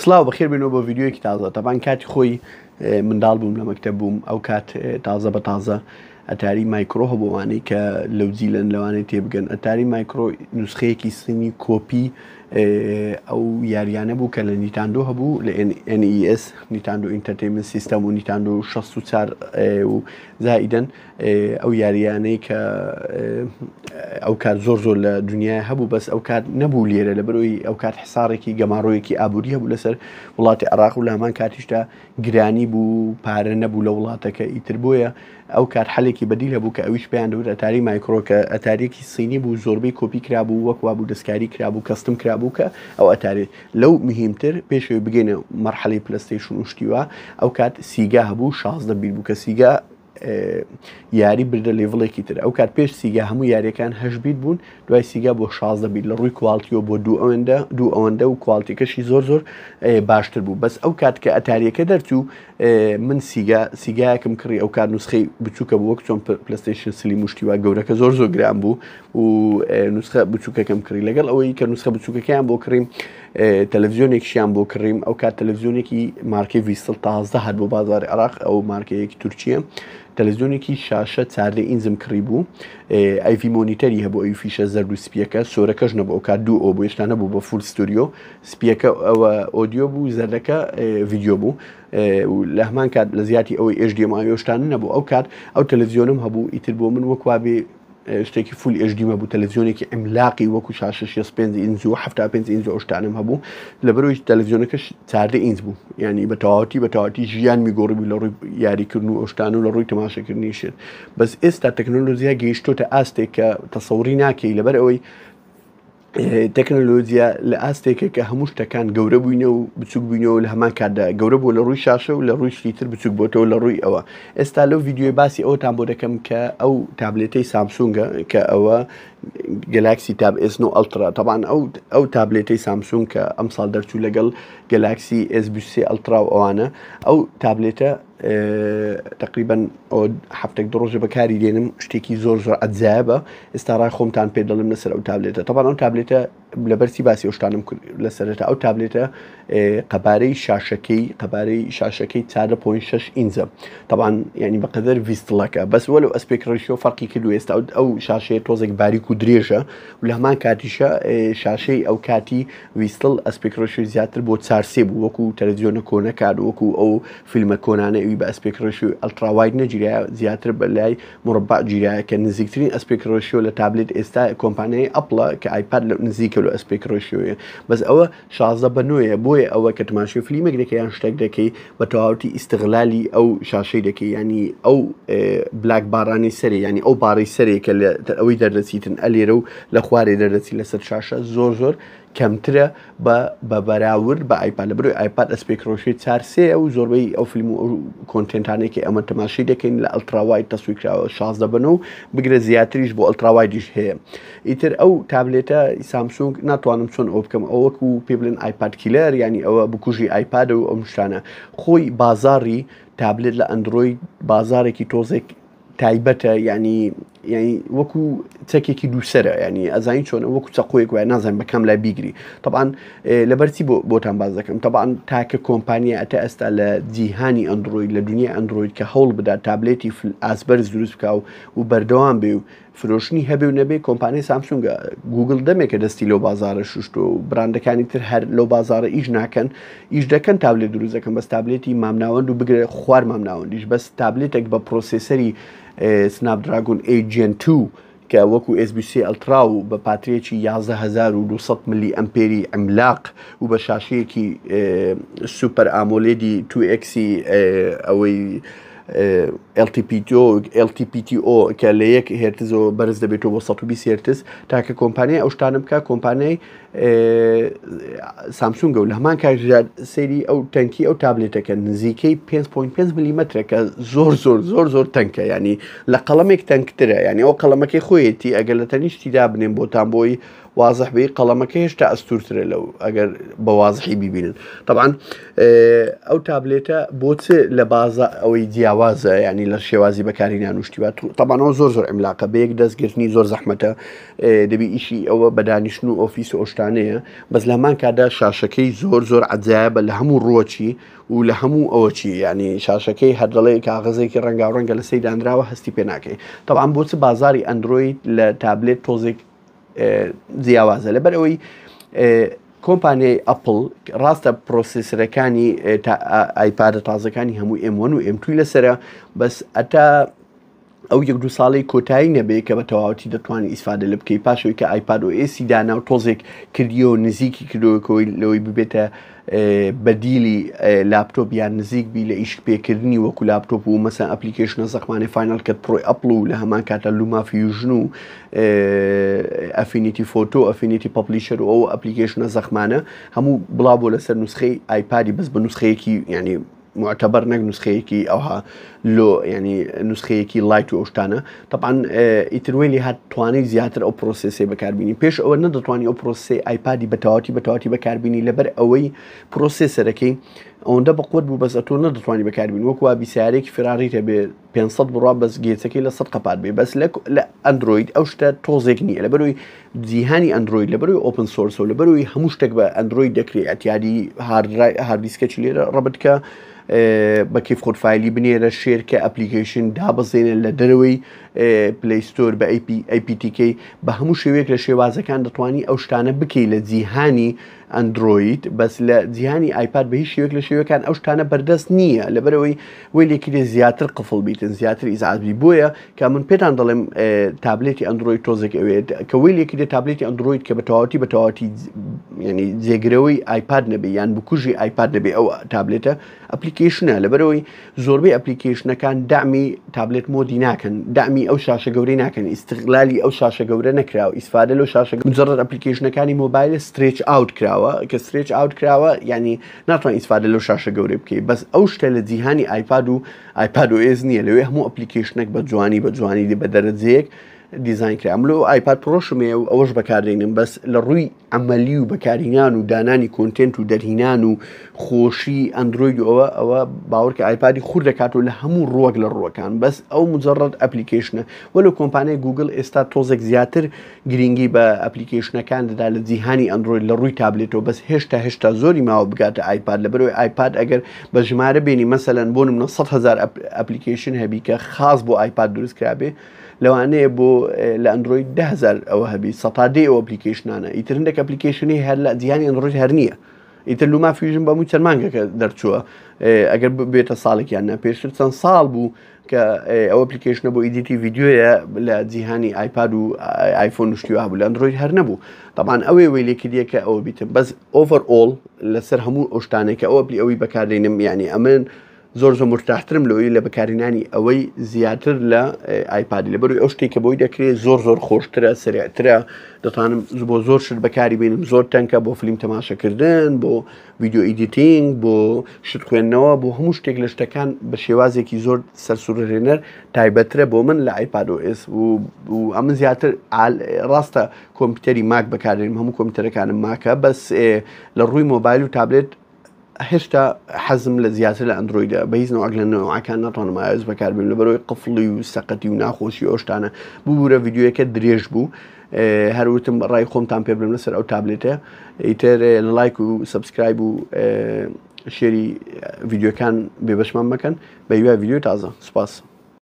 سڵاو بەخێر بێنەوە بۆ ڤیدیۆیەکی تازە. تەبان کاتی خۆی منداڵ بووم لە مەکتەب بووم ئەو کات تازە بە تازە ئەتاری مایکرۆ هەبوو ئەوانەی کە لەو جیلەن لەوانەیە تێبگەن ئەتاری مایکرۆ نوسخەیەکی سینی کۆپی ئەو یاریانە بوو کە لە نیتاندۆ هەبوو لە NES نیتاندۆ ئینتەرتەیمنت سیستەم و نیتاندۆ 64 و زائیدەن ئەو یاریانەی کە ئەو کات زۆر زۆر لە دنیای هەبوو بەس ئەو کات نەبوو لێرە لە بەرەوەی ئەو کات حساڕێکی گەماڕۆیەکی ئابووری هەبوو لەسەر وڵاتی عراق و لە هەمان کاتیشدا گرانی بوو پارە نەبوو لە وڵاتەکە ئیتر بۆیە ئەو کات حەلێکی بەدیل هەبوو کە ئەویش پێیان دەوت ئەتاری مایکرۆ کە ئەتاریەکی سینی بوو زۆربەی کۆپی کرابوو وەک وابوو دەستکاری کرابوو custom کرابوو کە ئەو ئەتاری لەو مهمتر پێشەوەی بگەینە مەرحەلەی پلەستەیشن و شتی وا ئەو کات سیگا هەبوو 16 bit بوو کە سیگا یاری بردە level ێکی تر ئەو کات پێش سیگا هەموو یاریەکان هەشت bit بوون دوای سیگا بۆ 16 bit لە ڕووی quality ەوە بۆ دوو ئەوەندە دوو ئەوەندە و quality ەکەشی زۆر زۆر باشتر بوو بەس ئەو کات کە ئەتاریەکە دەرچوو من سیگا سیگایەکم کڕی ئەو کات نوسخەی بچووکە بوو وەک چۆن پلەستەیشن slim و شتی وا گەورەکە زۆر زۆر گران بوو و نوسخە بچووکەکەم کڕی لەگەڵ ئەوەی کە نوسخە بچووکەکەیان بۆ کڕیم تەلەڤزیۆنێکیشیان بۆ کڕیم ئەو کات تەلەڤزیۆنێکی مارکەی ڤیستڵ تازە هات بۆ بازاری عراق ئەو مارکەیەکی تورکیە تەلەڤزیۆنێکی شاشە چاردە ئینجم کڕی بوو ئەیڤی monitor ی هەبوو ئەوی فیشە زەرد و سپیەکە سۆرەکەش نەبوو ئەو کات دوو ئەو بۆ هێشتا نەبوو بە full stereo سپیەکە ئەوە audio بوو زەردەکە ڤیدیۆ بوو لە هەمان کات لە زیاتی ئەوەی HDMI شتان نەبوو ئەو کات ئەو تەلەڤزیۆنم هەبوو ئیتر بۆ من وەکوابێ شتێکی full HD م هەبوو تەلەڤزیۆنێکی عیملاقی وەکو شاشە 65 ئینج و 75 ئینج ئەو شتانەم هەبوو لەبەرەوەی تەلەڤزیۆنەکەش 14 ئینج بوو یعنی بە تەواوەتی بە تەواوەتی ژیانمی گۆڕی بوو لە ڕووی یاریکردن و ئەو شتان و لە ڕووی تەماشاکردنی شت بەس ئێستا تەکنۆلۆژیا گەیشتۆتە ئاستێک کە تەسەوری ناکەی لەبەر ئەوەی تەکنەلۆجیا لە ئاستێکە کە هەموو شتەکان گەورە بووینە و بچوک بووینەوە لە هەمان کاتدا گەورە بوو لە ڕووی شاشە و لە ڕووی شتی تر بچوک بۆتەوە لە ڕووی ئەوە ئێستا لەو ڤیدیۆی باسی ئەوتان بۆ دەکەم کە ئەو تابلێتەی سامسونگە کە ئەوە گەلاکسی تاب ئێس نۆ ئەلترا تەبان ئەو ئەو تابلێتەی سامسونگ کە ئەمساڵ دەرچوو لەگەڵ گەلاکسی ئێس 23 ئەلترا و ئەوانە ئەو تابلێتە تقریبا هەفتێک دو ڕۆژە بەکاری دێنم شتێکی زۆر زۆر عەجایبە ئێستا ڕای خۆمتان پێ دەڵێم لەسەر ئەو تابلێتە تەبان ئەو تابلێتە لەبەرچی باسی ئەو شتانم کرد لە سەرەتا ئەو تابلێتە قەبارەی شاشەکەی قەبارەی شاشەکەی 4.6 ئینجە طبعا یعنی بەقەدەر ڤیستڵەکە بەس وەلو aspect ratio فەرقی کردو ئێستا ئەو شاشەیە تۆزێک باریک و درێژە و لە هەمان کاتیشە شاشەی ئەو کاتی ویستڵ aspect ratio ی زیاتر بۆ چارسێ بوو وەکو تەلەڤزیۆنە کۆنەکان وەکو ئەو فیلمە کۆنانە ئەوی بە aspect ratio ی ultra wide نەگیرایە زیاتر بە لای مربع گیرایە کە نزیکترین aspect ratio لە تابلێت ئێستا کۆمپانیای ئەپڵە کە ئایپاد لە نزیکە لە aspect ratio یە بەس ئەوە 16 بە نۆیە بۆیە ئەوە کە تماشای فلیمێک دەکەی یان شتێک دەکەی بە تەواوەتی ئیستغلالی ئەو شاشەی دەکەی ینی ئەو black bar انەی سەرێ ینی ئەو باڕی سەرێ کە لە ئەوەی دەردەچیتن ئەلێرە و لە خوارێ دەردەچی لەسەر شاشە زۆر زۆر کەمترە بە بە بەراورد بە ئایپاد لە بەرەوەی ئایپاد aspect ratio ی چار سێیە و زۆربەی ئەو فیلم و ئەو content انەی کە ئێمە تەماشەی دەکەین لە ultra wide تەسویر کراوە 16 بە نۆ و بگرە زیاتریش بۆ ultra wide یش هەیە ئیتر ئەو تابلێتە سامسونگ ناتوانم چۆن ئەو بکەم ئەو وەکو پێ بڵێن ئایپاد killer ینی ئەوە بکوژی ئایپاد و ئەم شتانە خۆی بازاڕی تابلێت لە ئەندرۆید بازارێکی تۆزێک تایبەتە یانی یانی وەکو چەکێکی دووسرە ینی ئەزانی چۆنە وەکو چەقۆیەک وایە نازانم بە کام لای بیگری طبعا لەبەرچی بۆ بۆتان باز دەکەم طبعا تاکە کۆمپانیا ئەتە ئێستا لە جیهانی ئەندرۆید لە دنیای ئەندرۆید کە هەوڵ بدات تابلێتی ئاسبەرز دروست بکە و و بەردەوام بێ و فرۆشتنی هەبێ و نەبێ کۆمپانیای سامسونگە گوگل دەمێکە دەستی لەو بازارە شوشتووە و براندەکانی تر هەر لەو بازارە ئیش ناکەن ئیش دەکەن تابلێت دروست دەکەن بەس تابلێتی مامناوەند و بگرە خوار مامناوەندیش بەس تابلێتێک بە processor ی سناپدراگۆن 8 Gen 2 کە وەکو S23 ئەلترا و بە پاتریەکی 11200 ملی ئەمپێری عملاق و بە شاشەیەکی super AMOLED ی 2X ئەوەی LTPO LTPTO کە لە یەک هێرتزەوە بەرز دەبێتەوە بۆ 120 هێرتز تاکە کۆمپانیای ئەو شتانە بکە کۆمپانیای سامسونگە و لە هەمان کاتدا سەیری ئەو تەنکی ئەو تابلێتەکە نزیکەی 5.5 ملیمەترە کە زۆر زۆر زۆر زۆر تەنکە ینی لە قەڵەمێک تەنکترە ینی ئەو قەڵەمەکەی خۆیەتی ئەگەر لە تەنیشتی دابنێن بۆتان بۆی وازح بی قەڵەمەکە هێشتا ئەستورترە لەو ئەگەر بە وازحی بیبینن طبعا ئەو تابلێتە بۆ چ لە بازە ئەوەی جیاواز. جیاوازە ینی لە شێوازی بەکارهینان و شتی وا تەبانەوە زۆر زۆر عیملاقە بە یەک دەست گرتنی زۆر زەحمەتە دەبی ئیشی ئەوە بە دانیشتن و ئۆفیس و ئەوشتانەیە بەس لە هەمان کاتدا شاشەکەی زۆر زۆر عەجایبە لە هەموو ڕووەکی و لە هەموو ئەوەچی ینی شاشەکەی هەر دەڵێ کاغەزێکی ڕەنگاوڕەنگە لە سەی دانراوە هەستی پێ ناکەی تەبعەن بۆ چ بازاری ئەندرۆید لە تابلێت تۆزێک جیاوازە لەبەر ئەوەی کۆمپانیای ئەپل ڕاستە پرۆسیسەرەکانی ئایپادە تازەکانی هەموو M1 و M2 لەسرە بەس ئەتا ئەو یەک دو ساڵی کۆتایی نەبێ کە بە تەواوەتی دەتوانانی ئیسفادە لە بکەی پاشەوەی کە ئایپاد OS ی دانا و تۆزێک کردیەوە نزیکی کردەوەکەوەی لەوەی ببێتە بەدیلی لاپتۆپ یان نزیک بی لە ئیش پێکردنی وەکو لاپتۆپ و مەسەن application ە زەخمانەی Final Cut Pro ی ئەپڵ و لە هەمان کاتە LumaFusion و Affinity Photo Affinity Publisher و ئەو application ە زەخمانە هەموو بڵاو بۆ لەسەر نوسخەی ئایپادی بەس بە نوسخەیەکی یعنی معتبر نەک نوسخەیەکی ئەوها لۆ ینی نوسخەیەکی light و ئەوشتانە تەبعەن ئیتر وەی لێ هات توانی زیاتر ئەو process ەی بەکاربینی پێش ئەوە نەدەتوانی ئەو process ەی ئایپادی بەتەواتی بەتەواتی بەکاربینی لەبەر ئەوەی processor ەکەی ئەوەندە بەقوت بوو بەس ئەتۆ نەدەتوانی بەکاربین وەکو وابی سیارێکی فراریت هەبێ 500 بڕوا بەس گێچەکەی لە 100 قەپات بێ بەس لە ئەندرۆید ئەو شتە تۆزێک نییە لەبەرەوەی جیهانی ئەندرۆید لەبەرەوەی open source ە و لەبەرەوەی هەموو شتێک بە ئەندرۆید دەکرێت ئەتیادی هاردیسکەچ لێرە ڕەبت کە بە کەیف خۆت فایلی بنێرە share کە application دابەزێنە لە دەرەوەی Play Store بە APTK بە هەموو شێوەیەک لە شێوازەکان دەتوانی ئەو شتانە بکەی لە جیهانی ئەندرۆید بەس لە جیهانی ئایپاد بە هیچ شێوەیەک لە شێوەکان ئەو شتانە بەردەست نییە لەبەرەوەی وەی لێکرێ زیاتر قفڵ بیتن زیاتر ئیزعاج بی بۆیە کە من پێتان دەڵێم تابلێتی ئەندرۆید تۆزێک ئەوێت کە وەی لێکرێ تابلێتی ئەندرۆید کە بە تەواوەتی بە تەواوەتی ینی جێگرەوەی ئایپاد نەبێ یان بکوژی ئایپاد نەبێ ئەو تابلێتە application ە لەبەرەوەی زۆربەی application ەکان دامی tablet mode ی ناکەن دامی ئەو شاشە گەورەی ناکەن ئیستغلالی ئەو شاشە گەورە نەکراوە ئیسفادە لەو شاشە مجرد application ەکانی مۆبایل stretch out کراوە کە stretch out کراوە ینی ناتوان ئیسفادە لەو شاشە گەورەی بکەی بەس ئەو شتە لە جیهانی ئایپاد و ئایپاد OS نییە لەوێ هەموو application ێک بە جوانی بە جوانی بە دەرەجەیەک دیزاین کرا ئەم لۆ ئایپاد Pro شم هەیە و ئەوەش بەکاردێنم بەس لە ڕووی عملی و بەکارهینان و دانانی content و دەرهینان و خۆشی ئەندرۆید و ئەوە ئەوە باوەڕکە ئایپادی خور دەکات و لە هەموو ڕووەک لە ڕووەکان بەس ئەو مجرد application ە وەلو کۆمپانیای گوگل ئێستا تۆزێک زیاتر گرینگی بە application ەکان دەدا لە جیهانی ئەندرۆید لە ڕووی تابلێتەوە بەس هێشتا هێشتا زۆری ماوە بگاتە ئایپاد لەبەرەوەی ئایپاد ئەگەر بە ژمارە بێنی مەسەلەن بۆ نمونە 100 هەزار application هەبی کە خاص بۆ ئایپاد دروست کرابێ لەوانەیە بۆ لە ئەندرۆید 10000 ئەوە هەبی سەتا دەی ئەو application انە ئیتر هەندێک application ی هەر لە جیهانی ئەندرۆید هەر نییە ئیتر LumaFusion بەموو چەند مانگەکە دەرچووە ئەگەر بێتە ساڵێکیان نا پێشتر چەند ساڵ بوو کە ئەو application ە بۆ edit ی ڤیدیۆیە لە جیهانی ئایپاد و ئایفۆن و شتی وا بوو لە ئەندرۆید هەر نەبوو تەبعەن ئەوەی وەی لێکردیە کە ئەوە بیتم بەس overall لەسەر هەموو ئەو شتانێک کە ئەوە بلی ئەوەی بەکاردێنم یعنی ئەمن زۆر زۆر مرتاحترم لەوەی لە بەکارهێنانی ئەوەی زیاتر لە ئایپادی لەبەروی ئەو شتێک کە بۆی دەکرێت زۆر زۆر خۆشترە سریعترە دەتوانم بۆ زۆر شت بەکاری بینم زۆر تەنکە بۆ فلیم تەماشەکردن بۆ video editing بۆ شت خوێندنەوە بۆ هەموو شتێک لە شتەکان بە شێوازێکی زۆر سەرسوڕهێنەر تایبەترە بۆ من لە ئایپاد OS و ئەمن زیاتر ڕاستە کۆمپیوتەری ماک بەکاردێنم هەموو کۆمپیوتەرەکانم ماکە بەس لە ڕووی مۆبایل و تابلێت هێشتا حەزم لە زیاتر لە ئەندرۆیدە بە هیچ نەوەک لە نەوەکان ناتوانم iOS بەکاربێنم لەبەرەوەی قفڵی و سەقەتی و ناخۆشی ئەو شتانە ببوورە ڤیدیۆیەکە درێژ بوو هەر وتم ڕای خۆمتان پێ بڵێم لەسەر ئەو تابلێتە ئیتر لە لایک و subscribe و share ی ڤیدیۆکان بێبەشمان مەکەن بە هیوای ڤیدیۆی تازە سوپاس.